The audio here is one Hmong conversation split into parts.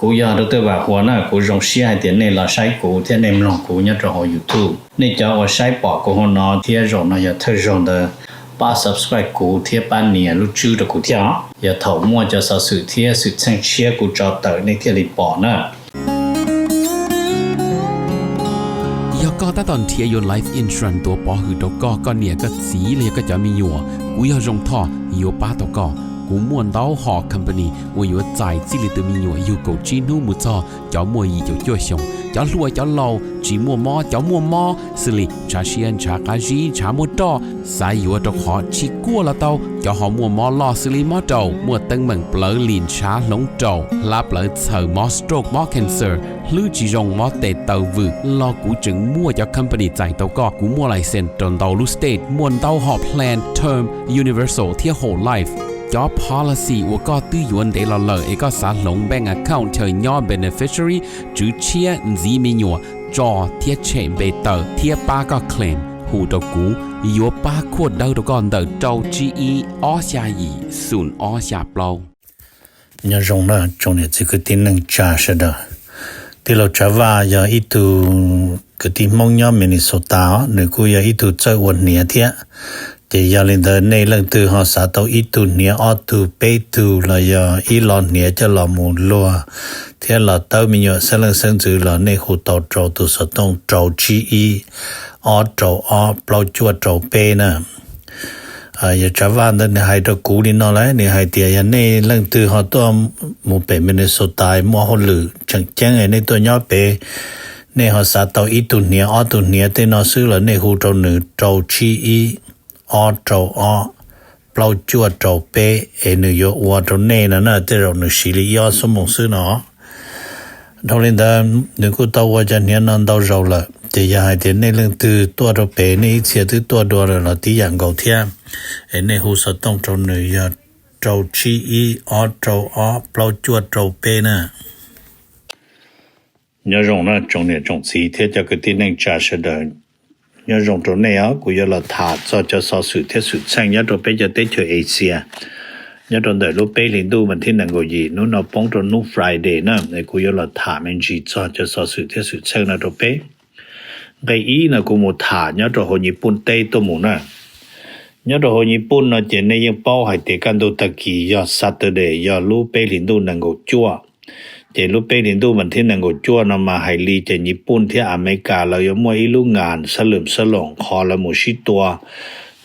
Kuv yog Doctor Vam Huas na, kuv zoo siab hais tias nej los saib kuv thiab nej mloog kuv nyob rau hauv YouTube. Nej cov uas saib pom kuv hauv no thiab zaum no yog thawj zaug ntawd, pab subscribe kuv thiab pab nias lub tswb rau kuv thiab os. Yog thaum muaj cov xov xwm thiab xwm txheej tshiab kuv tso tawm nej thiaj li pom na. Yog koj tab tom nrhiav yuav life insurance tuav pov hwm rau koj, koj niam koj txiv los yog koj cov me nyuam, kuv yog Zoo Thoj yuav pab tau koj. Kuv muaj ntau hom company uas yuav txais txij li tus me nyuam yug kaum tsib hnub mus txog cov muaj yim caum cuaj xyoos, cov hluas cov laus, tsis muaj mob cov muaj mob, xws li ntshav siab ntshav qab zib ntshav muaj roj, xav yuav rau qhov tsis kuaj los tau, cov ho muaj mob loj xws li mob raum, muaj teeb meem plawv lim ntshav hloov raum, hlab plawv txhaws, mob stroke mob cancer, hlwb tsis zoo mob tes taw vwm los kuv tseem muaj cov company txais tau koj. Kuv muaj license rau ntau lub state, muaj ntau hom plan term, universal thiab whole life. Cov policy uas koj twb yuav ntev los lawm es koj xav hloov bank account chaw nyob beneficiary, tswv tshiab, ntxiv me nyuam, tso thiab tshem npe tawm thiab pab koj claim, hu rau kuv, yuav pab khuaj dawb rau koj ntawm rau tsib ib ob xya yim xoom ob xya plaub. Nyob zoo na tsoom niam txiv kwv tij neej tsa sawv daws. Tij laug Tsav Vaj yog ib tug kwv tij Hmoob nyob Minnesota os, nws kuj yog ib tug txawj ua hniav thiab. Ces yog li ntawd nej leej twg ho xav tau ib tug hniav ob tug peb tug los yog ib lo hniav coj los mus luag thiab los tawb me nyuam xeeb leej xeeb ntxwv los nej hu tau rau tus xov tooj rau tsib ib ob rau ob plaub cuaj rau peb na. Yog Tsav Vaj ntawd nws hais rau kuv li no lawm, nws hais tias yog nej leej twg ho tuaj mus pem Minnesota muaj hauj lwm tseem ceeb nej tuaj nyob pem, nej ho xav tau ib tug hniav ob tug hniav tej no xwb los nej hu rau nws rau tsib ib ob rau ob plaub cuaj rau peb es nws yuav ua rau nej no na, tej zaum nws siv li ib ob xuab moos xwb no. Dhau li ntawd nws kuj tau ua cov hniav no ntau zaus lawm, ces yog hais tias nej leej twg tuaj rau pem nej ib txhia twb tuaj dua lawm los tib yam nkaus thiab, es nej hu xov tooj rau nws yog rau tsib ib ob rau ob plaub cuaj rau peb na. Nyob zoo na tsoom niam tsoom txiv thiab cov kwv tij neej tsa sawv daws. Nyob zoo rau nej os, kuv yuav los tham txog cov xov xwm thiab xwm txheej nyob rau peb cov teb chaws Asia. Nyob rau ntawm lub peb hlis ntuj vas thib nees nkaum yim, hnub no poob rau hnub Friday na, es kuv yuav los tham me ntsis txog cov xov xwm thiab xwm txheej no rau peb. Nqe ib no kuv mus tham nyob rau hauv Nyij Pooj teb tuaj mus na. Nyob rau hauv Nyij Pooj no ces nej yeej paub hais tias kaj ntug tag kis yog Saturday, yog lub peb hlis ntuj nees nkaum cuaj. Ces lub peb hlis ntuj vas thib nees nkaum cuaj no mas hais li ces Nyij Pooj thiab Amelikas lawv yuav muaj ib lub nkas sab lwm sab loos qhov lawv mus sib tua.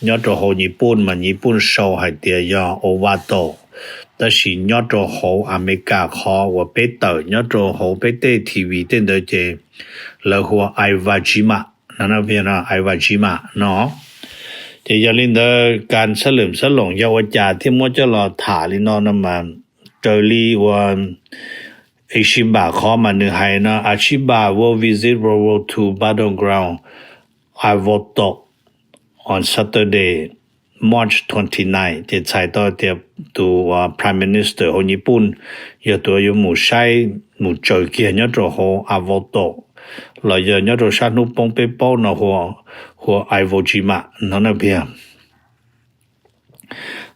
Nyob rau hauv Nyij Pooj mas Nyij Pooj sau hais tias yog Ovato, tab sis nyob rau hauv Amelikas qhov uas peb tawm nyob rau hauv peb tej T V tej ntawd ces lawv hu ua Iwo Jima no, Iwo Jima no. Ces yog li ntawd kas sab lwm sab loos yog ua cas thiaj muab coj los tham li no no mas raws li uas Achiba qhov mas nws hais no, Achiba will visit World War Two battleground Iwo Tok on Saturday, March twenty nine, ces txhais tau tias tus Prime Minister hauv Nyij Pooj yog tus yuav mus saib mus tsaws kiag nyob rau hauv Iwo Tok, los yog nyob rau sab hnub poob peb paub no hu ua Iwo Jima no na piag.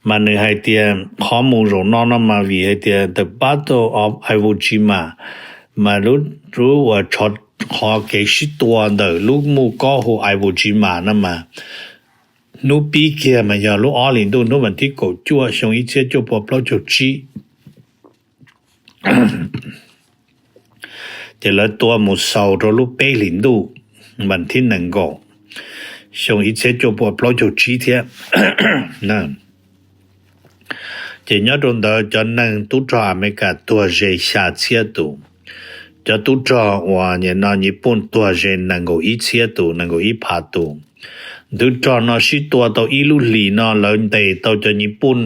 Mas nws hais tias qhov mus zaum no no mas vim hais tias the Battle of Iwo Jima mas lub uas qhov kev sib tua ntawm lub mus kob hu Iwo Jima no mas hnub pib kiag mas yog lub ob hlis ntuj hnub vas thib kaum cuaj xyoo ib txhiab cuaj pua plaub caug tsib. Ces lawv tua mus xaus rau lub peb hlis ntuj vas thib nees nkaum xyoo ib txhiab cuaj pua plaub caug tsib thiab. Ces nyob rau ntawd cov neeg tub rog Amelikas tuag ze xya txhiab tus, cov tub rog uas nim no Nyij Pooj tuag ze nees nkaum ib txhiab tus, nees nkaum ib phav tus. Ntawd rog no sib tua tau ib lub hlis no lawv ntes tau cov Nyij Pooj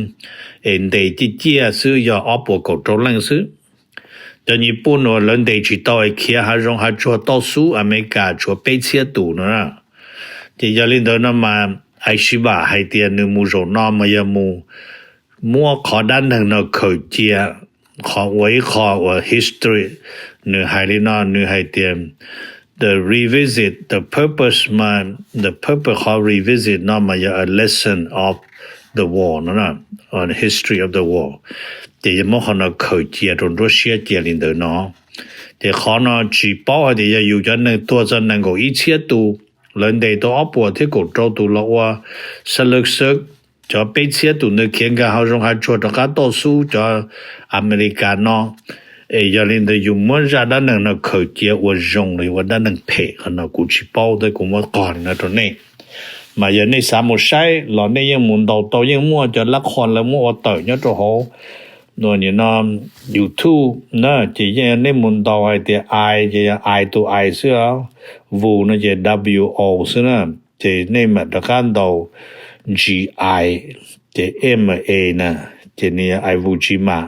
es ntes ciaj ciaj xwb yog ob puas kaum rau leej xwb. Cov Nyij Pooj uas lawv ntes tsis tau es khiav hav zoov hav tsuag tau xub Amelikas tshuav peb txhiab tus no. Ces yog li ntawd no mas Achiba hais tias nws mus zaum no mas yog mus muab qhov dab neeg no khaws cia, qhov ua ib qho uas history. Nws hais li no, nws hais tias the revisit, the purpose mas the purpose qhov revisit no mas yog a lesson of the wall no, history of the wall. Ces yog muab qhov no khaws cia rau nruab siab cia li ntawd no. Ces qhov no tsis paub hais tias yog yus cov neeg tuag txog nees nkaum ib txhiab tus, lawv ntes tau ob puas thiab kaum rau tus los ua xab lwb xwb, cov peb txhiab tus ntawd khiav nkag hauv zoov hav tsuag rov qab tuaj xub cov Amelikas no. Es yog li ntawd yus muab zaj dab neeg no khaws cia ua zoo los ua dab neeg phem, qhov no kuv tsis paub thiab kuv muab qog li no rau nej. Mas yog nej xav mus saib los nej yeej mus ntaus tau, yeej muaj cov lab qhua lawv muab ua tawm nyob rau hauv no YouTube na. Ces yeej nej mus ntaus hais tias ai ces yog ai tus ai xwb, vu no ces w o xwb na. Ces nej mam rov qab ntaus g i ces m a na, ces nws yog Iwo Jima.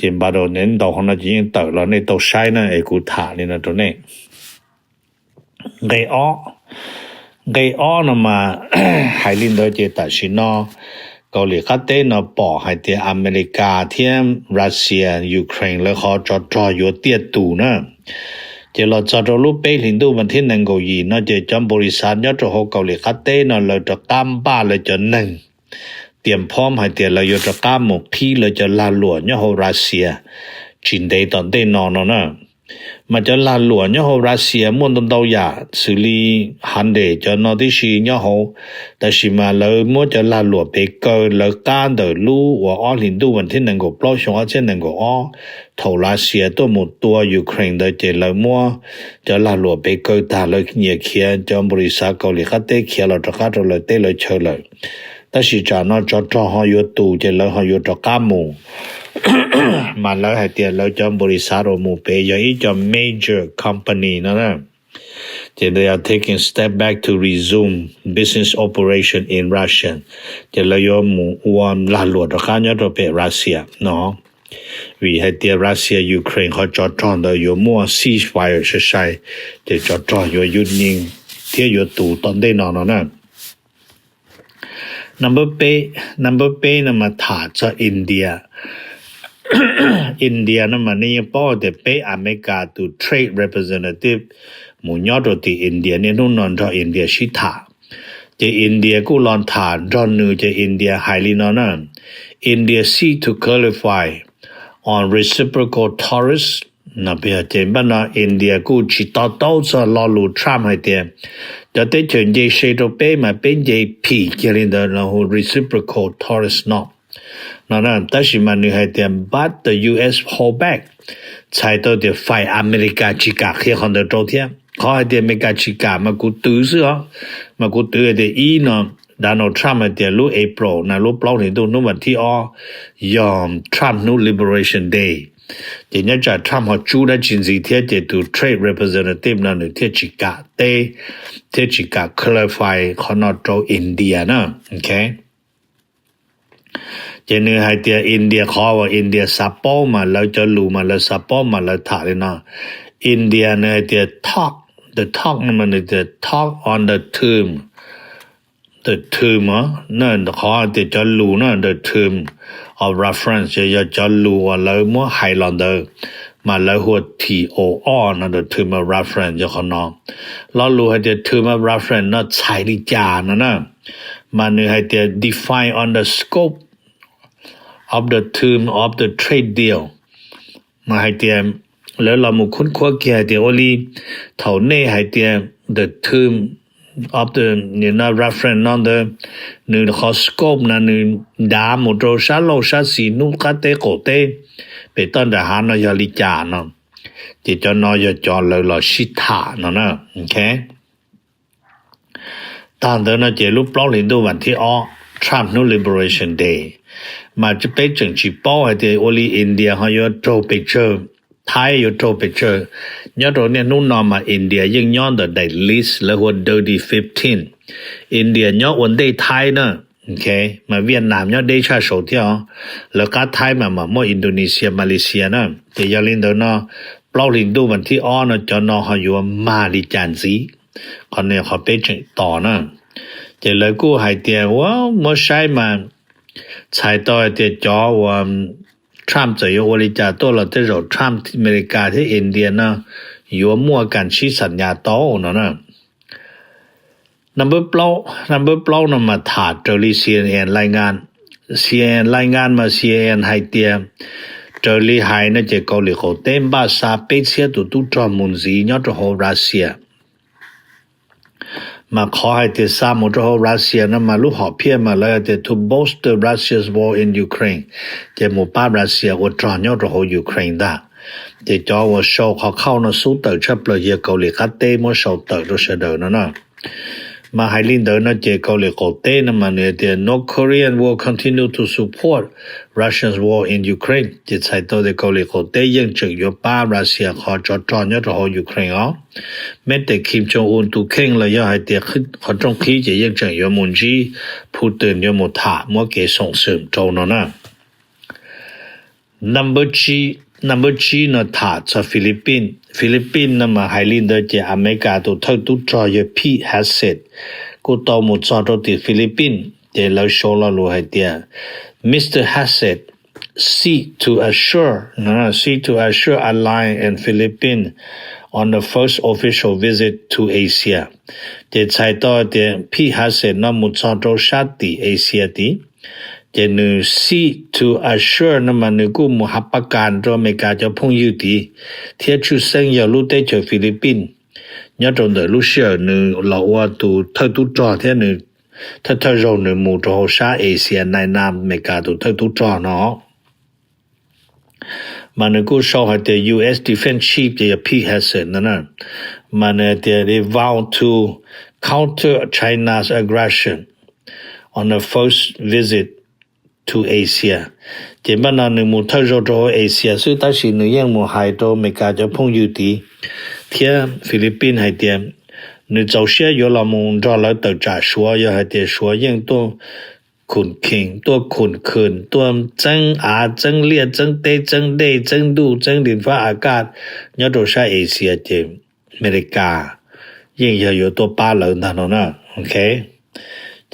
Ces npaj rau nej ntaus qhov no ces yeej tawm los nej tau saib na. Es kuv tham li no rau nej. Nqe ob, nqe ob no mas hais li ntawd ces tam sim no Kaus Lim Qab Teb no pom hais tias Amelikas thiab Russia, Ukraine lawv qhov tsov rog yuav tiaj tus na. Ces los txog rau lub peb hlis ntuj vas thib nees nkaum yim no ces cov npaum li xav nyob rau hauv Kaus Lim Qab Teb no lawv rov qab npaj lawv cov neeg tias phom hais tias lawv yuav rov qab mus qhib lawv cov lag luam nyob hauv Russia tsis ntev tom ntej no no na. Mas cov lag luam nyob hauv Russia muaj ntau ntau yam xws li Hyundai cov no tib si nyob hauv, tab sis mas lawv muab cov lag luam pes kaw lawv qab ntawm lub uas ob hlis ntuj vas thib nees nkaum plaub xyoo ob txhiab nees nkaum ob, thaum Russia tuaj mus tua Ukraine ntawd ces lawv muab cov lag luam pes kaw tag lawv nyias khiav, cov npaum li xav Kaus Lim Qab Teb khiav los rov qab rau lawv teb lawv chaw lawm. Tab sis tsam no tsov rog ho yuav tus ces lawv ho yuav rov qab mus. Mas lawv hais tias lawv cov npaum li xav rau mus pem yog ib co major company no na. Ces they are taking step back to resume business operation in Russia. Ces lawv yuav mus ua lag luam rov qab nyob rau pem Russia no. Vim hais tias Russia Ukraine qhov tsov rog ntawd yuav muaj ceasefire sai sai, ces tsov rog yuav yub nyeej thiab yuav tus tom ntej no no na. Number peb, number peb no mas tham txog India. India no mas nej yeej paub tias peb Amelikas tus trade representative mus nyob rau tim India niaj hnub no nrog India sib tham. Ces India kuj los tham nrog nws ces India hais li no na. India seek to clarify on reciprocal tariffs. No ces npaj no India kuj tsis to taub txog lo lus Trump hais tias cov teb chaws nce se rau peb mas peb nce phim kiag li ntawd los hu reciprocal tariffs no. No tab sis mas nws hais tias but the U S hold back, txhais tau tias fais Amelikas tsis kam qhia qhov ntawd rau thiab. Qhov hais tias Amelikas tsis kam mas kuv twv xwb os, mas kuv twv hais tias ib no Donald Trump hais tias lub April na lub plaub hlis ntuj hnub vas thib ob yog Trump hnub Liberation Day. Ces nyob tsam Trump ho tsub dab tsi ntxiv thiab ces tus trade representative no nws thiaj tsis kam teb thiab tsis kam clarify qhov no rau India na. Ces nws hais tias India qhov uas India xav paub mas lawv cov lus mas lawv xav paub mas lawv tham li no. India nws hais tias talk, the talk no mas nws tias talk on the term, the term, qhov tias cov lus na, the term of reference yog cov lus uas lawv muab hais los ntawd, mas lawv hu ua T O R no, the term of reference yog qhov no. Lo lus hais tias term of reference no txhais li cas no na, mas nws hais tias define on the scope of the term of the trade deal. Mas hais tias lawv los mus khub khuab kiag hais tias ua li thaum nej hais tias the term of the reference no ntawd, nws qhov scope na nws dav mus rau sab laug sab xis hnub qab teb qaum teb pem toj nram hav no yog li cas no. Ces cov no yog cov lawv los sib tham no na. Tag ntawd no ces lub plaub hlis ntuj vas thib ob, Trump hnub Liberation Day, mas peb tseem tsis paub hais tias ua li India ho yuav raug pes tsawg, Thaib yuav raug pes tsawg. Nyob rau niaj hnub no mas India yeej nyob ntawm daim list lawv hu ua Dirty Fifteen. India nyob ua ntej Thaib na. Mas Vietnam nyob deb tshaj saud thiab os. Lawv qab Thaib mas mam muaj Indonesia, Malaysia na. Ces yog li ntawd no plaub hlis ntuj vas thib ob no cov no ho yuav mag li cas ntxiv, qhov no qhov peb tseem tos na. Ces lawv kuj hais tias ua muab saib mas txhais tau hais tias cov uas Trump txawm yuav ua li cas tuaj los tej zaum Trump Amelikas thiab India no yuav muaj kas sib xam nyas tau no na. Number plaub, number plaub no mas tham raws li C N N lais ngas. C N N lais ngas mas C N N hais tias raws li hais no ces Kaus Lim qaum teb npaj xa peb txhiab tus tub rog mus ntxiv nyob rau hauv Russia. Mas qhov hais tias xa mus rau hauv Russia no mas lub hom phiaj mas lawv hais tias to bolster Russia's war in Ukraine, ces mus pab Russia ua rog nyob rau hauv Ukraine ntag. Ces cov uas sau qhov khauj no xub tawm tshaj plaws yog Kaus Lim qab teb muab sau tawm rau sawv daws no na. Mas hais li ntawd no ces Kaus Lim qaum teb no mas nws tias North Korea will continue to support Russia's war in Ukraine, ces txhais tau tias Kaus Lim qaum teb yeej tseem yuav pab Russia qhov tsov rog nyob rau hauv Ukraine os. Meb tes Kim Jong Un tus kheej los yog hais tias qhov rooj qhib ces yeej tseem yuav mus ntsib Putin yuav mus tham muab kev xoom xwm rau no na. Number tsib no tham txog Philippines. Philippines no mas hais li ntawd ces Amelikas tus thawj tub rog yog Pete Hegseth kuj tau mus txog rau tim Philippines, ces lawv sau lo lus hais tias Mister Hegseth seek to assure, seek to assure ally and Philippines on the first official visit to Asia. Ces txhais tau tias Pete Hegseth no mus txog rau sab tim Asia tid, ces nws seek to assure no mas nws kuj mus hav pab kas rau Amelikas cov phooj ywg tid, thiab tshwj xeeb yog lub teb chaws Philippines nyob rau ntawm lub sij hawm nws los ua tus thawj tub rog thiab nws thawj thawj zaug nws mus rau hauv sab Asia nai na Amelikas tus thawj tub rog no. Mas nws kuj sau hais tias U S Defense Chief ces yog Pete Hegseth no na, mas nws hais tias they vow to counter China's aggression on the first visit to Asia. Ces npaj no nws mus thawj zaug rau hauv Asia xwb tab sis nws yeej mus hais rau Amelikas cov phooj ywg tid thiab Philippines hais tias nws txaus siab yuav los mus nrog lawv tawm tsam Suav yog hais tias Suav yeej tuaj khum kheem, tuaj khum khwm, tuaj txeeb av, txeeb liaj, txeeb teb, txeeb dej, txeeb ntuj, txeeb li fab a kaj nyob rau sab Asia ces Amelikas yeej yog yuav tuaj pab lawv ntag no na.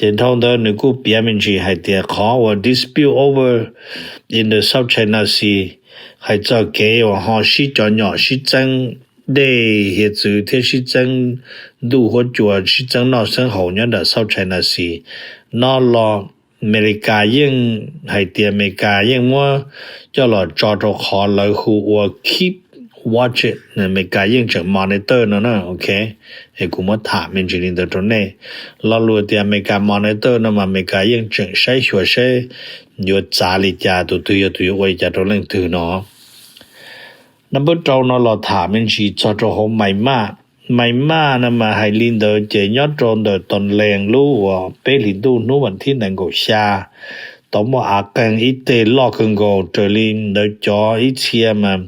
Ces dhau ntawd nws kuj piav me ntsis hais tias qhov uas dispute over in the South China Sea, hais txog kev uas ho sib cov nyom sib txeeb dej hiav txwv thiab sib txeeb ntuj huab cua, sib txeeb noj txeeb haus nyob nram South China Sea no los Amelikas yeej hais tias Amelikas yeej muab coj los tso rau qhov lawv hu ua keep watching, Amelikas yeej tseem monitor no na. Es kuv muab tham me ntsis li ntawd rau nej. Lo lus tias Amelikas monitor no mas Amelikas yeej tseem saib xyuas saib yuav txav li cas, tus twg yog tus yuav ua li cas rau leej twg no. Nab npawb rau no los tham me ntsis txog rau hauv Myanmar. Myanmar no mas hais li ntawd ces nyob rau ntawm Tonle lub uas peb hlis ntuj hnub vas thib nees nkaum xya tau muaj av qeeg ib teg loj kawg nkaus raws li ntawd cov ib txhia mas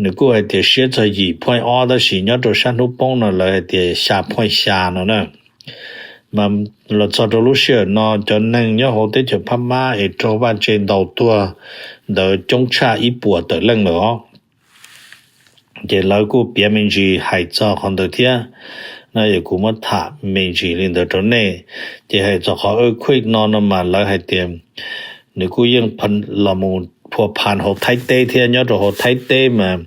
nws kuj hais tias siab txog yim point ob tab sis nyob rau sab hnub poob no lawv hais tias xya point xya no na. Mas los txog rau lub sij hawm no cov neeg nyob hauv teb chaws Phab Mab es raug vaj tse ntaus tuag ntawd coob tshaj ib puas tawm leej lawm os. Ces lawv kuj piav me ntsis hais txog qhov ntawd thiab, no es kuv muab tham me ntsis li ntawd rau nej. Ces hais txog qhov earthquake no no mas lawv hais tias nws kuj yeej los mus phua phan hauv Thaib teb thiab, nyob rau hauv Thaib teb mas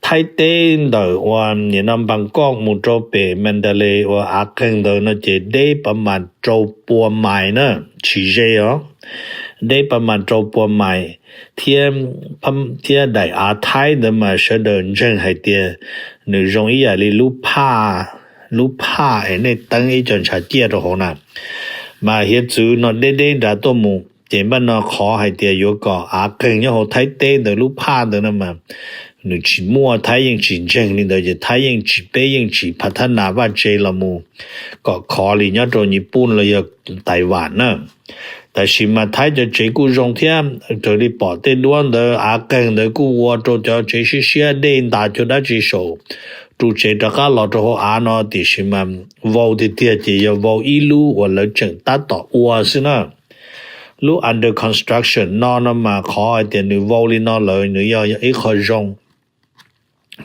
Thaib teb ntawm uas nim no Npam Koj mus rau pem Mandalay uas av qeeg ntawd no ces deb pas mas rau pua mais na, tsis ze os, deb pas mas rau pua mais thiab, thiab daim av Thaib ntawd mas sawv daws ntseeg hais tias nws zoo ib yam li lub phaj, lub phaj es nej teeb ib co ntshav ciaj rau hauv na. Mas hiav txwv no deb deb nrad tuaj mus ces npaj no qhov hais tias yuav kom av qeeg nyob hauv Thaib teb ntawd lub phaj ntawd no mas nws tsis muaj, Thaib yeej tsis ntseeg li ntawd ces Thaib yeej tsis, peb yeej tsis phav thab nas vaj tse los mus kom khov li nyob rau Nyij Pooj los yog Taiwan na. Tab sis mas Thaib cov tsev kuj zoo thiab, raws li pom tej duab ntawd av qeeg ntawd kuj ua rau cov tsev siab siab dej ntas cuag dab tsi saum ru tsev rov qab los rau hauv av no, tiam sis mas vau tiag tiag ces yog vau ib lub uas lawv tseem tab tom ua xwb na. Lub under construction no no mas qhov hais tias nws vau li no lawm nws yog ib qho zoo,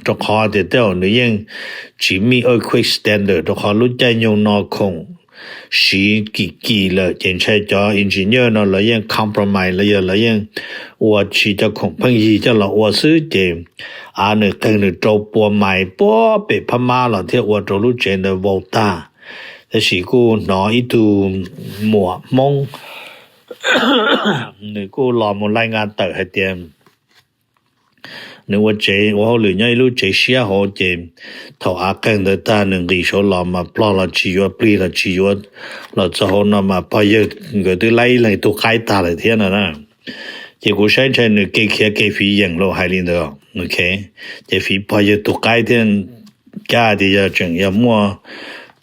rau qhov tias tej zaum nws yeej tsis meet earthquake standard, rau qhov lub caij nyoog no khoom siv kim kim lawm ces ntshai cov engineer no lawv yeej compromise los yog lawv yeej ua siv cov khoom pheej yig coj los ua xwb ces av nws qeeg nws rau pua mais puag pem Phab Mab los thiaj ua rau lub tsev ntawd vau tag. Tab sis kuj hnov ib tug muam Hmoob nws kuj los mus laij nga tawm hais tias nws ua tsev ua hauj lwm nyob ib lub tsev siab hauv ces thaum av qeeg ntawd tag nws nqis saud los mas plog los tsis yuav, plig los tsis yuav, los txog hauv no mas pog yawg nkawd twb laib ib leeg tug qaib tag lawm thiab no na. Ces kuv saib ntshai nws kev khiav kev fiv yeem los hais li ntawd, ces fiv pog yawg tug qaib thiab. Kab tias yog tseem yog muaj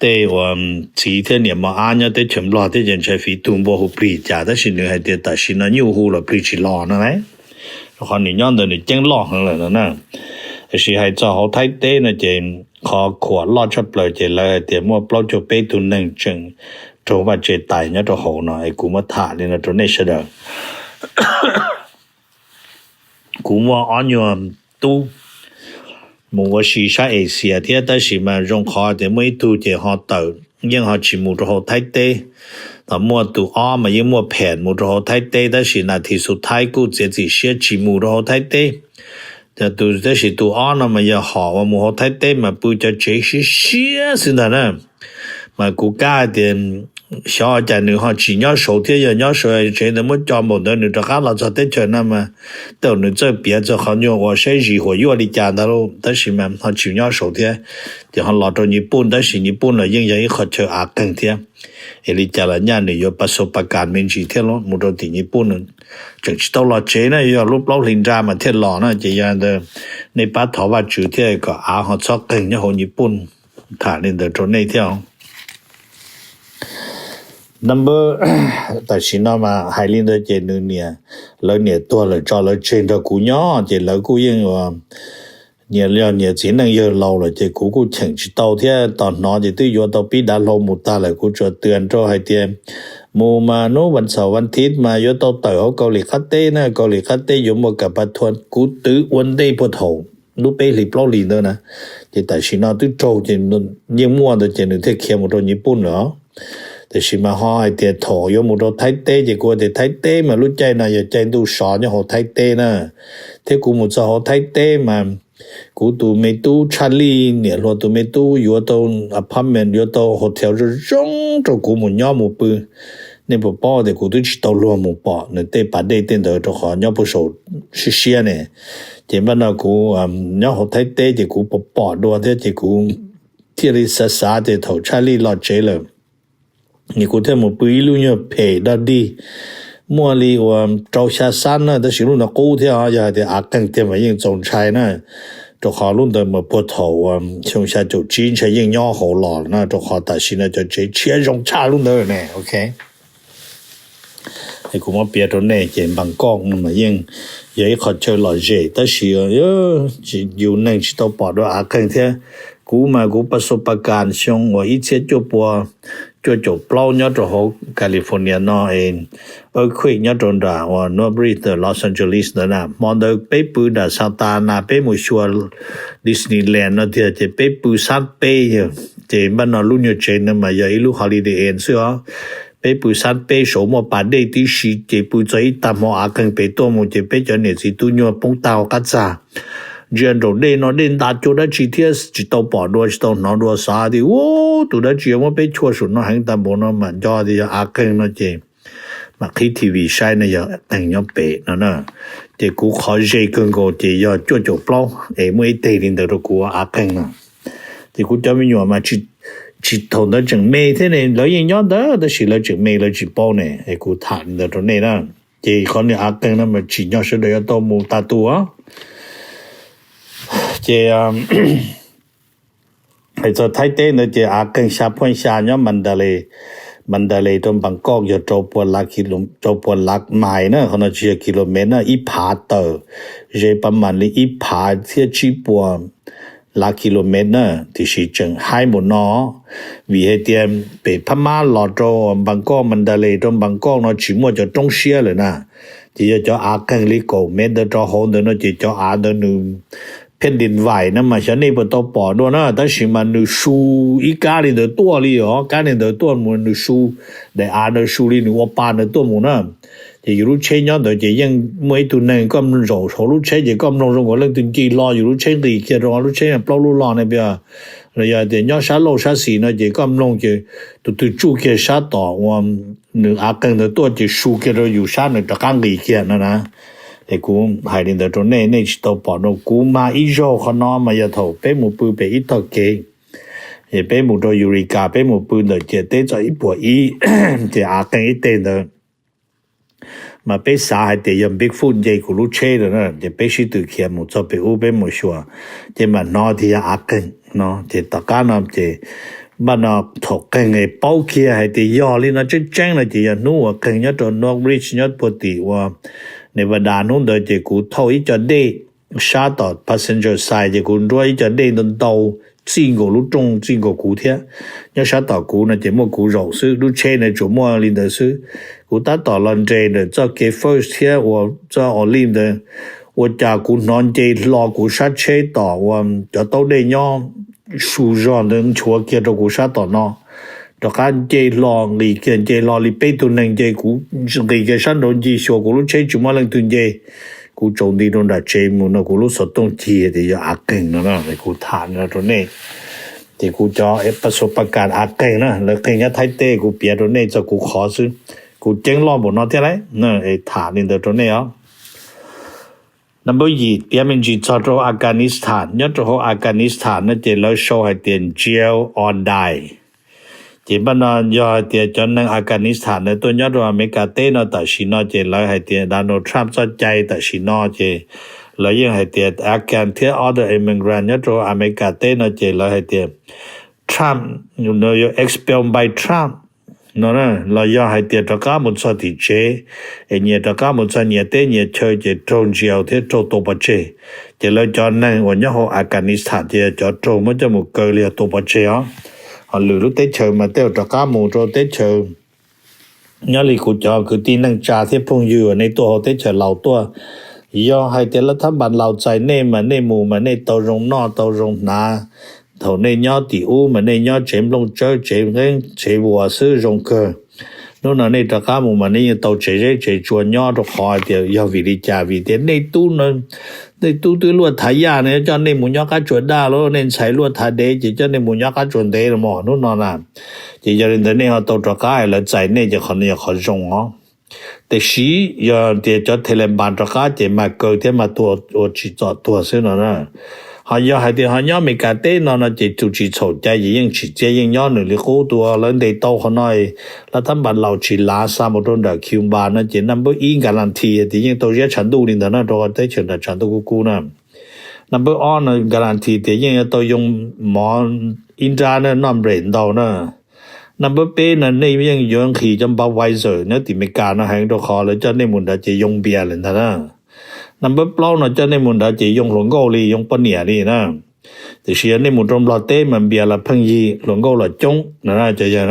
tej uas txiv thiab niam mos ab nyob teb chaws Nplog thiab ces ntshai fiv tug npua hu plig cas, tab sis nws hais tias tam sim no nyuj hu los plig tsis los no lauj. Rau qhov nws nyob ntawd nws ceeb loj heev lawm no na. Tab sis hais txog hauv Thaib teb no ces qhov khuam loj tshaj plaws ces lawv hais tias muaj plaub caug peb tug neeg tseem raug vaj tse tais nyob rau hauv no es kuv muab tham li no rau nej sawv daws. Kuv muaj ob nyuag tub mus ua si sab Asia thiab, tab sis mas zoo qhov tias muaj ib tug ces ho tawm, yeej ho tsis mus rau hauv Thaib teb. Thaum muaj tus ob mas yeej muaj phem mus rau hauv Thaib teb, tab sis nas this xu thaib kuj txiav txim siab tsis mus rau hauv Thaib teb. Tab sis tus ob no mas yog hom uas mus hauv Thaib teb mas pw cov tsev siab siab xwb ntag na. Mas kuv kab hais tias xyov cas nws ho tsis nyob saud thiab, yog nyob saud tsev ntawd muab co npaum ntawd nws rov qab los txog teb chaws no mas tej zaum nws txawj piav txog qhov nyuag uas saib zis huam yuaj li cas ntag lauj, tab sis mas ho tsis nyob saud thiab. Ces ho los rau Nyij Pooj, tab sis Nyij Pooj los yeej yog ib qho chaw av qeeg thiab. Es li cas los nyaj nws yuav pa xu pa kas me ntsis thiab los mus rau tim Nyij Pooj, tseem tsis tau los tsev na, yog lub plaub hlis nra mas thiaj los na. Ces yog ntawd nej pab thov Vajtswv thiab kom av ho txhob qeeg nyob hauv Nyij Pooj. Tham li ntawd rau nej thiab. Number, tam sim no mas hais li ntawd ces nws niam, lawv niam tuag lawm tso lawv tseg nrog kuv nyob ces lawv kuj yeej ua niam, yog niam txiv neej yawg laus lawm ces kuv kuj cheem tsis tau thiab. Tos hnov ces twb yuav tau pib dav hlau mus tag lawm, kuv tsuas twb rau hais tias mus mas hnub vas xaum vas thiv mas yuav tau tawm hauv Kaus Lim qab teb na, Kaus Lim qab teb yuav muaj kam pa thua, kuv twb ua ntej puag thaum lub peb hlis plaub hlis ntawd na. Ces tam sim no twb raug ces yeej muaj ntawd ces nws thiaj khiav mus rau Nyij Pooj lawm. Tiam sis mas ho hais tias thaum yuav mus rau Thaib teb ces kuv tias Thaib teb mas lub caij no yog caij ntuj sov nyob hauv Thaib teb na. Thiab kuv mus txog hauv Thaib teb mas kuv tus me tub Tshaj Lij niam hluas tus me tub yuav tau apartment, yuav tau hotel zoo zoo rau kuv mus nyob mus pw. Nej puas paub tias kuv twb tsis tau luag mus pom nws tej pas dej tej ntawd rau qhov nyob puag saum siab siab ne. Ces npaj no kuv nyob hauv Thaib teb ces kuv pom pom dua thiab ces kuv thiaj li xav xav tias thaum Tshaj Lij los tsev lawm es kuv thiaj mus pw ib lub nyuag phem dog dig, muaj li uas rau xya xab na, tab sis lub ntawd qub thiab, yog hais tias av qeeg tiag mas yeej txaus ntshai na. Rau qhov lub ntawd mas puag thaum uas xyoo xya caum tsib ntshai yeej nyob hauv los na, rau qhov tam sim no cov tsev tshiab zoo tshaj lub ntawd ne, ok. Es kuv muab piav rau nej ces Npam Koj no mas yeej yog ib qho chaw lom zem tab sis yus neeg tsis tau pom dua av qeeg thiab. Kuv mas kuv pa xu pa kas xyoo uas ib txhiab cuaj pua cuaj caum plaub nyob rau hauv California no es earthquake nyob rau nram uas North Ridge Los Angeles ntawd na, hmo ntawd peb pw nram Santa Ana peb mus xyuas Disneyland no tiag ces peb pw xab peb yawg. Ces npaj no lub nyuag tsev ntawd mas yog ib lub Holiday Inn xwb os. Peb pw xab peb saud muaj pas dej tib si ces pw txog ib tag hmo av qeeg pem tuaj mus ces peb cov niam txiv tub nyuag poob tag hauv qab txag. Ntsia nraum dej no dej nta cuag dab tsi thiab tsis tau pom dua tsis tau hnov dua, xav tias ua tus dab tsi yuav muab peb chua saum no heev tag npaum no, mam nco tias yog av qeeg no ces mam qhib T V saib no yog qeeg nyob pem no na. Ces kuv qhov ze kawg nkaus ces yog cuaj caum plaub es muaj ib teg li ntawd rau kuv av qeeg no. Ces kuv cov me nyuam mas tsis, thaum ntawd tseem me thiab ne, lawv yeej nyob ntawd tab sis lawv tseem me lawv tsis paub ne, es kuv tham li ntawd rau nej na. Ces qhov niag av qeeg no mas tsim nyog sawv daws yuav tau mus tas tus. Ces hais txog Thaib teb ntawd ces av qeeg xya phuaj xya nyob Mandalay, Mandalay rau Npam Koj yog rau pua lav mais na, qhov no tsis yog kilomev na, ib phav tawm, ze pa mam li ib phav thiab tsib puas lav kilomev na, tiam sis tseem haib npaum no. Vim hais tias pem Phab Mab los rau Npam Koj, Mandalay rau Npam Koj no tsis muaj cov roob siab lawm na, ces yog cov av qeeg li kaum mev ntawd rau hauv ntawd no ces cov av ntawd nws phej din vais na mas xyov nej puas tau pom dua na, tab sis mas nws su ib kab li ntawd tuaj li os, kab li ntawd tuaj mus nws su, daim av ntawd su li nws ua pa ntawd tuaj mus na. Ces yus lub tsheb nyob ntawd ces yeej muaj ib tug neeg koj zaum hauv lub tsheb ces koj mloog zoo nkaus leej twg nce hlo yus lub tsheb nqis kiag rau lub tsheb plaub lub log ne, los yog tias nyob sab laug sab xis no ces koj mloog ces tus twg tsuj kiag sab tom uas nws av qeeg ntawd tuaj ces su kiag rau yus sab nws rov qab nqis kiag no na. Es kuv hais li ntawd rau nej, nej tsis tau pom no, kuv mag ib zaug qhov no mas yog thaum peb mus pw pem ib tog kev, es peb mus rau Eureka, peb mus pw ntawm ciam teb txoj ib puas ib, ces av qeeg ib teg ntawd mas peb xav hais tias yog Bigfoot nce kuv lub tsheb lawm na, ces peb sib tw khiav mus txog pem ub peb mus xyuas, ces mam hnov tias yog av qeeg no. Ces tom qab no ces npaj no thaum qeeg es paub kiag hais tias yog li no tseeb tseeb no ces yog hnub uas qeeg nyob rau North Ridge nyob puag tim uas Nevada hnub ntawd ces kuv thauj ib co dej sab tom passenger side ces kuv nruab ib co dej ntau ntau txij nkaus lub rooj txij nkaus kuv thiab. Nyob sab tom kuv no ces muaj kuv zaum xwb, lub tsheb no tsuas muaj li ntawd xwb. Kuv tab tom los nres ntawm txoj kev first thiab uas txoj olive ntawd, ua cas kuv hnov nce hlo kuv sab tsheb tom uas cov taub dej nyob su zog ntawd nchuav kiag rau kuv sab tom no, rov qab nce hlo nqis kiag, nce hlo li peb tug neeg nce, kuv nqis kiag sab nraud ncig xyuas kuv lub tsheb tsis muaj leej twg nce. Kuv tsaus nti rau nram tsev mus no kuv lub xov tooj cig tias yog av qeeg no na, kuv tham no rau nej. Ces kuv cov pas xo pa kas av qeeg na, lawv qeeg nyob Thaib teb, kuv piav rau nej txog kuv qhov xwb. Kuv ceeb loj npaum no thiab lauj, tham li ntawd rau nej os. Number yim, piav me ntsis txog rau Afghanistan. Nyob rau hauv Afghanistan no ces lawv sau hais tias jail or die. Ces npaj no yog hais tias cov neeg Afghanistan ntawd tuaj nyob rau Amelikas teb no tam sim no ces lawv hais tias Donald Trump txoj cai tam sim no ces lawv yeej hais tias Afghan thiab other immigrant nyob rau Amelikas teb no ces lawv hais tias Trump, no, expel by Trump no, los yog hais tias rov qab mus txog tim tsev es nyias rov qab mus txog nyias teb nyias chaw ces raug jail thiab raug tua pov tseg. Ces lawv cov neeg uas nyob hauv Afghanistan ces cov raug muab coj mus kaw li yog tua pov tseg os. Ho lwm lub teb chaws mas tej zaum rov qab mus rau teb chaws. Nyob li kuv cov kwv tij neej tsa thiab phooj ywg uas nej tuaj hauv teb chaws Laus tuaj, yog hais tias lawv thab npas Laus txais nej mas nej mus mas nej tau zoo noj tau zoo hnav. Thaum nej nyob tim ub mas nej nyob tsev nplooj tsawb tsev nqeeb tsev vuas xwb zoo kawg. Hnub no nej rov qab mus mas nej yeej tau tsev zeb tsev tsua nyob rau qhov hais tias yog vim li cas, vim tias nej tub, nej tub twb luaj thav yaj no coj nej mus nyob qab tsuas daj lauj, nej ntxhais luaj thav dev ces coj nej mus nyob qab tsuas ntev los mas hnub no na. Ces yog li ntawd nej ho tau rov qab lawv txais nej ces qhov no yog qhov zoo os. Tiam sis yog tias cov Taliban rov qab ces mas kaw thiab mas tua ua tsis txom tuag xwb no na. Ho yog hais tias ho nyob Amelikas teb no no ces tus tsis txhaum cai ces yeej tsim txiaj yeej nyob nws li qub. Tus lawv ntes tau qhov no, lawv thab npas Laus tsis lav xa mus rau nram Cuba no ces number ib guarantee tias yeej tau ziab tshav ntuj li ntawd na, rau teb chaws nram tshav ntuj kub kub na. Number ob no guarantee tias yeej yuav tau yoo mov ib nrab na, noj bread ntau na. Number peb no nej yeej yuav nqhis cov Budweiser nyob tim Amelikas no heev rau qhov lawv coj nej mus nrad ces yoo npias lawm ntag na. Number plaub no coj nej mus nrad ces yoo hluas nkauj li, yoo poj niam li na. Tiam sis yog nej mus rau Nplog teb mas npias los pheej yig, hluas nkauj los coob no. Cov yog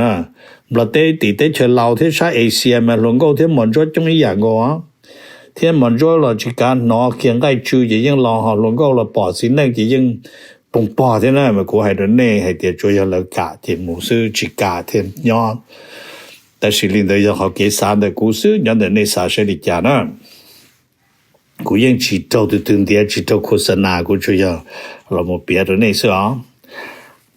Nplog teb tim teb chaws Laus thiab sab Asia mas hluas nkauj thiab mos ntsuab coob ib yam nkaus, thiab mos ntsuab los tsis kav hnov kiag nqaij tsw ces yeej los, ho hluas nkauj los pom txiv neej ces yeej poog pog thiab na. Mas kuv hais rau nej hais tias tsuas yog lawv kam ces mus xwb, tsis kam thiaj nyob. Tab sis li ntawd yog qhov kev xav ntawm kuv xwb, nyob ntawm nej xav saib li cas na. Kuv yeej tsis raug tus twg ntiav, tsis raug khos nas, kuv tsuas yog los mus piav rau nej xwb os.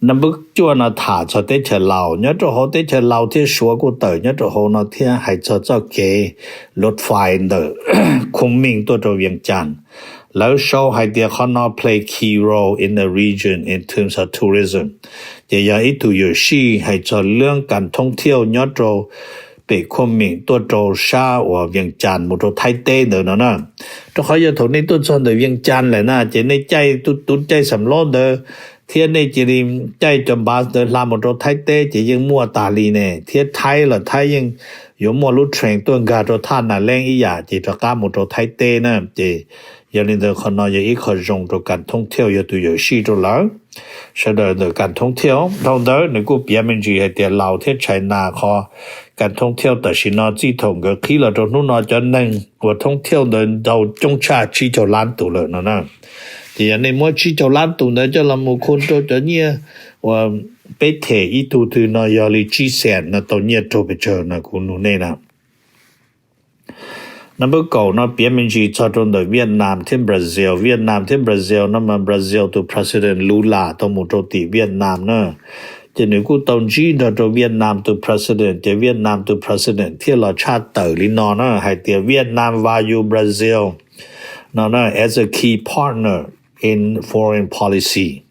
Number cuaj no tham txog teb chaws Laus, nyob rau hauv teb chaws Laus thiab Suav kuj tawm nyob rau hauv no thiab, hais txog txoj kev luv fais ntawm Khub Meej tuaj rau Vias Cas. Lawv sau hais tias qhov no play key role in the region in terms of tourism. Ces yog ib tug yuam sij hais txog lub kas thoob thiauj nyob rau pem Khub Meej tuaj rau sab uas Vias Cas mus rau Thaib teb ntawd no na. Rau qhov yog thaum nej tuaj txog ntawm Vias Cas lawm na ces nej caij tus caij xam laub ntawd thiab nej cia li caij cov npas ntawd hla mus rau Thaib teb ces yeej muaj tas li ne, thiab Thaib los Thaib yeej yuav muaj lub train tuaj nkag rau thaj Nas Leeb ib yam ces rov qab mus rau Thaib teb na. Ces yog li ntawd qhov no yog ib qho zoo rau kas thoob thiauj, yog tus yuam sij rau lawv. Sawv daws ntawm kas thoob thiauj dhau ntawd nws kuj piav me ntsis hais tias Laus thiab China qhov kas thoob thiauj tam sim no txij thaum nkawd qhib los rau hnub no cov neeg uas thoob thiauj ntawd ntau coob tshaj tsib caug lab tus lawm no na. Ces yog nej muab tsib caug lab tus ntawd coj los mus khu rau cov nyiaj uas peb them ib tug twg no yog li tsib xees no tau nyiaj raug pes tsawg no kuv nug nej na. Number kaum no piav me ntsis txog rau ntawm Vietnam thiab Brazil. Vietnam thiab Brazil no mas Brazil tus president Lula tau mus rau tim Vietnam na, ces nws kuj tau ntsib nrog rau Vietnam tus president, ces Vietnam tus president thiaj los tshaj tawm li no na hais tias Vietnam value Brazil no na as a key partner in foreign policy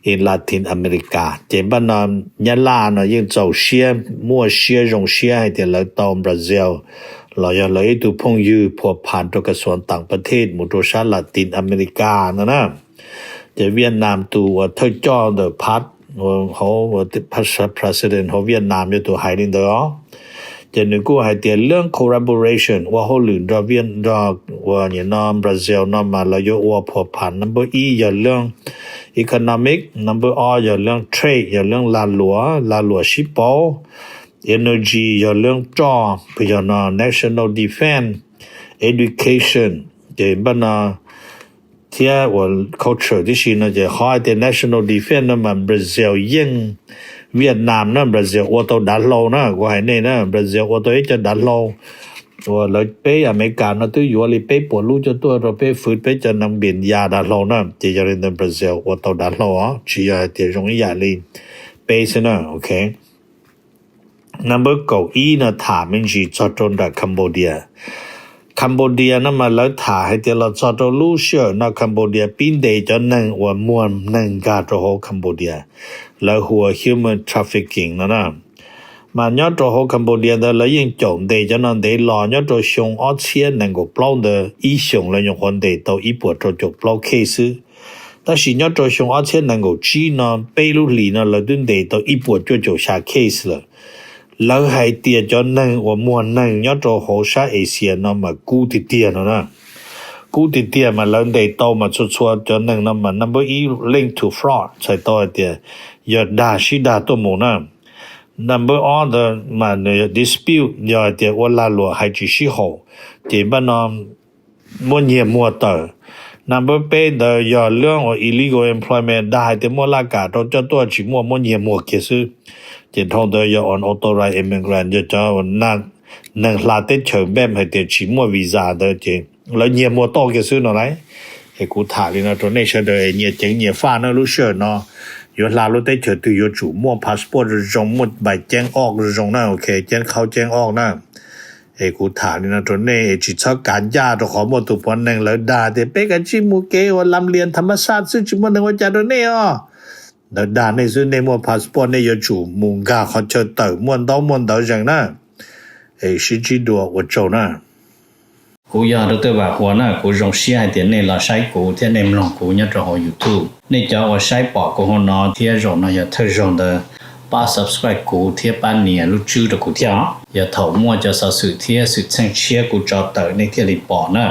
in Latin America. Ces npaj no Nyab Laj no yeej txaus siab, muaj siab zoo siab hais tias lawv tau Brazil los yog lawv ib tug phooj ywg phuam phas rau kas xuav tam pa thej mus rau sab Latin America no na. Ces Vietnam tus uas thawj coj ntawm phab hauv president hauv Vietnam yog tus hais li ntawd os. Ces nws kuj hais tias lub collaboration ua hauj lwm nrog Viet nrog uas nim no Brazil no mas lawv yuav ua phuam phas number ib yog lub economic, number ob yog lub trade yog lub lag luam, lag luam sib pauv, energy yog lub roj, yog no national defense, education, ces npaj no thiab uas culture tib si no ces qhov hais tias national defense no mas Brazil yeej Vietnam na Brazil ua tau dav hlau na, kuv hais nej na Brazil ua tau ib co dav hlau uas lawv peb Amelikas no twb yuav li peb puas lub coj tuaj rau peb fwv peb cov neeg npias yas dav hlau na. Ces yog li ntawd Brazil ua tau dav hlau os, tsis yog hais tias zoo ib yam li peb xwb na. Ok, number kaum ib no tham me ntsis txog rau nram Cambodia. Cambodia no mas lawv tham hais tias los txog rau lub sij hawm no Cambodia pib ntes cov neeg uas muag neeg nkag rau hauv Cambodia, lawv hu ua human trafficking no na. Mas nyob rau hauv Cambodia ntawd lawv yeej caum ntes cov no ntev los, nyob rau xyoo ob txhiab nees nkaum plaub ntawd ib xyoos lawv nyuam qhuav ntes tau ib puas rau caum plaub case xwb. Tab sis nyob rau xyoo ob txhiab nees nkaum tsib no peb lub hlis no lawv twb ntes tau ib puas cuaj caum xya case lawm. Lawv hais tias cov neeg uas muag neeg nyob rau hauv sab Asia no mas kub tiag tiag no na. Kub tiag tiag mas lawv ntes tau mas txhua txhua cov neeg no mas number ib linked to fraud, txhais tau hais tias yog dag sib dag tuaj mus na. Number ob ntawd mas nws yog dispute, yog hais tias ua lag luam hais tsis sib haum, ces npaj no muab nyiag muag tawm. Number peb ntawd yog lub uas illegal employment, dag hais tias muaj laj kam rau coj tuaj tsis muaj, muab nyiag muag kiag xwb. Ces dhau ntawd yog unauthorized immigrant, yog cov neeg hla teb chaws npem hais tias tsis muaj visa ntawd ces lawv nyiag muag tau kiag xwb no lauj. Es kuv tham li no rau nej sawv daws es nyias ceev nyias faj na, lub sij hawm no yuav hla lub teb chaws twg yuav tsum muaj passport zoo zoo, muaj npaim ceeb oj zoo zoo na, ok, ceeb qhaub ceeb oj na. Es kuv tham li no rau nej es tsis txhob kav ncaj rau qhov muaj tus pov neeg lawv dag tias peb kav tsij mus kev uas lam lias tham mas xaj xwb, tsis muaj neeg ua cas rau nej os. Lawv dag nej xwb, nej muaj passport nej yuav tsum mus nkag qhov chaw tawm muaj ntaub muaj ntawv zees na. Es sib ntsib dua, ua tsaug na. Kuv yog Doctor Vam Huas na, kuv zoo siab hais tias nej los saib kuv thiab nej mloog kuv nyob rau hauv YouTube. Nej cov uas saib pom kuv hauv no thiab zaum no yog thawj zaug ntawd, pab subscribe kuv thiab pab nias lub tswb rau kuv thiab os. Yog thaum muaj cov xov xwm thiab xwm txheej tshiab kuv tso tawm nej thiaj li pom na.